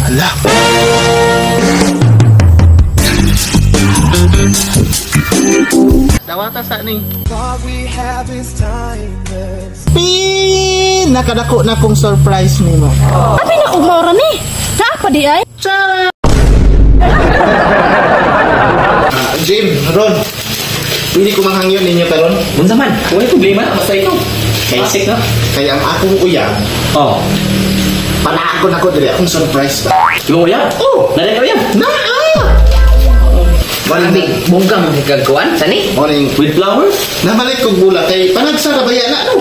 Hala. Dawata sa ni. Pinakadako na kong surprise nimo. Abi na kog maura ni. Naa pa di ay. Tara! Jim, Ron. Pwede ko manghangyon ninyo karon? Unsa man? Wala problema, basta ikaw. Basic na. Kaya ang akong uyab, Oh. panaakon ako diri akong surprise ba. Imo ya? Oh! Nalay ka yan. Naa! Grabe, bongga mo kagkuan, sani? Morning. With flowers? Nabalik kog bula kay panagsara ba yan ano?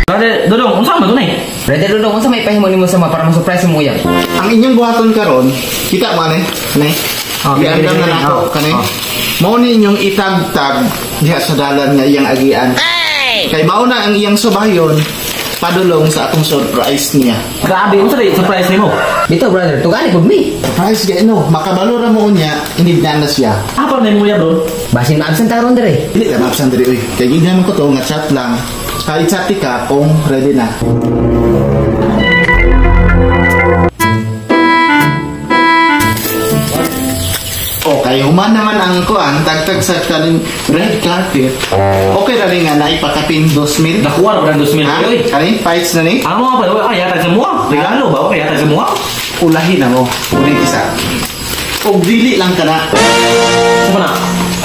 Brother, Dodong, unsa man tunay? Brother Dudong, unsa may pahimo nimo sama para ma-surprise mo uyab? Ang inyong buhaton karon, kita mo ane, ne? Oh, Giandam na nako oh, kani. oh. Mao ni inyong itagtag diha sa dalan nga iyang agian. Kay mao na ang iyang subayon padulong sa atong surprise niya. Grabe, unsa day surprise nimo? Dito brother, tugani pud mi. Surprise kay no, makabalo ra mo unya, hindi na na siya. Apa na imo ya, bro? Basin ma-absent ta ron dire. Dili ka maabsent diri oy. Kay gidan ko to nga chat lang. Kay chat ka kung ready na. Okay, human naman ang kuan, tagtag sa kaning red carpet. Okay ra rin nga naipakapin 2,000. Nakuha ra ba ng 2,000 Ha? oy? Kani fights na ni? Amo pa, oy, ay yata sa mua. Regalo ba? Okay, yata sa mua. Ulahin na mo. Ulit isa. Og dili lang ka na. Sa na?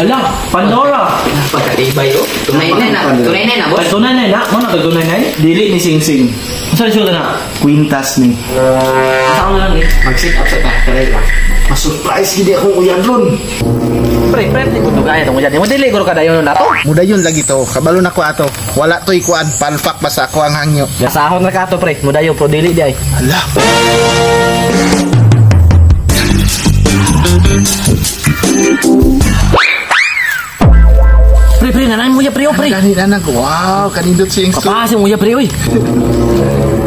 Ala, Pandora. Pagkatibay oh. Tunay na na, tunay na na Ay, boss. tunay na na. Mo na tunay na. Dili ni Sing Sing. Unsa day na? Quintas ni. Sa na lang ni. Mag-sit up sa ta. Karay lang. Masurprise gid akong uyab ron. Pre, pre, kuno gaya tong uyan. Mo dili guro kadayon na to. Mudayon lagi to. Kabalo na ko ato. Wala to'y kuan. Palpak ba sa ako ang hangyo. Gasahon ra ka to, pre. Mudayo pro dili di ay. Hala. Pre, pre, nanay mo ya pre, oh, pre. Kanin anak. Wow, kanindot si Ingsu. Kapasi mo ya pre, oy.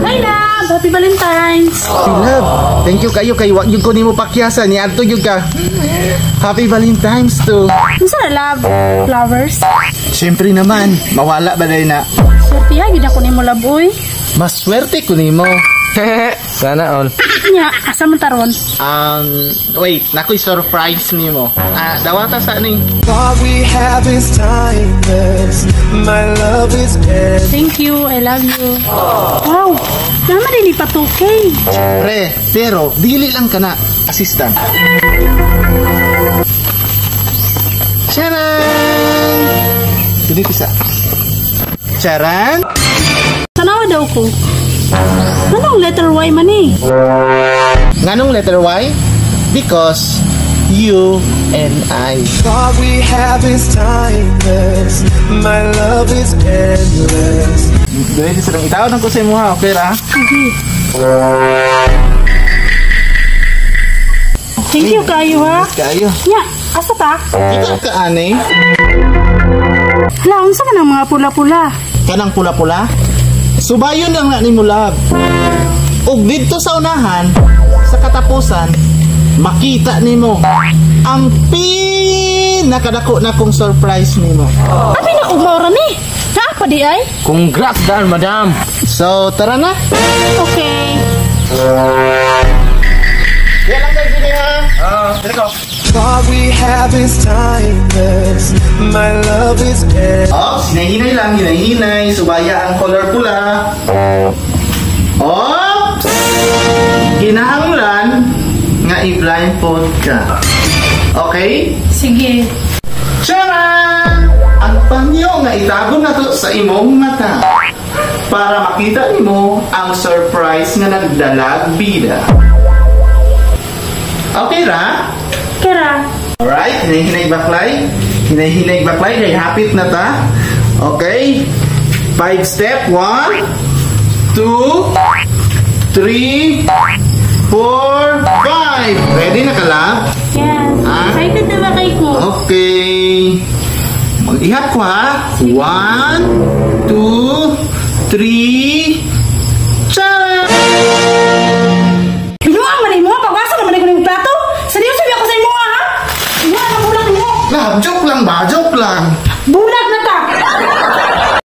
Hi love, happy Valentine's. Si Love. Thank you kayo kay wag yung ko nimo pakyasa ni adto gyud ka. Happy Valentine's to. Unsa na love? Flowers. Siyempre naman, mawala ba dahil na Swerte ya gid ako nimo love oy. maswerte ko nimo. Sana all. Nya, asa man taron? Wait, nakoy surprise nimo. Ah, dawata sa ni. All we have is timeless. My love is endless. Thank you, I love you. Wow, naman din pa 2K. Pre, pero dili lang ka na assistant. Charan! Dili isa. Charan! Tanawa daw ko. Anong letter Y man eh? Nganong letter Y? Because you and I. All we have is timeless. My love is endless. Dili sa lang itaw ko sa imo ha, okay ra? Sige. Thank you kayo ha. Kayo. Nya, asa ta? Kita ka ani. Hala, unsa man ang mga pula-pula? Kanang pula-pula. Subayon lang na nimo love. Ug didto sa unahan, sa katapusan, makita nimo ang pinakadako na kong surprise nimo. Abi na kog maura ni. Naa pa di ay? Congrats dan, madam. So, tara na. Okay. Kaya lang tayo gini ha. Dili ko. All we have is timeless. My love is endless. Oh, hinay-hinay lang, hinay-hinay. Subaya ang color pula. Oops! Kinahanglan nga i-blindfold ka. Okay? Sige. Charan! Ang panyo nga itago na to sa imong mata para makita nimo ang surprise nga nagdalag bida. Okay ra? Kera. Alright, hinay-hinay baklay. Hinay-hinay baklay, kay hapit na ta. Okay. 5 step. 1, 2, 3, 4, 5. Ready na ka, love? Yes. Ah? Excited na ba kay ko? Okay. Mag-ihap ko ha. 1, 2, 3,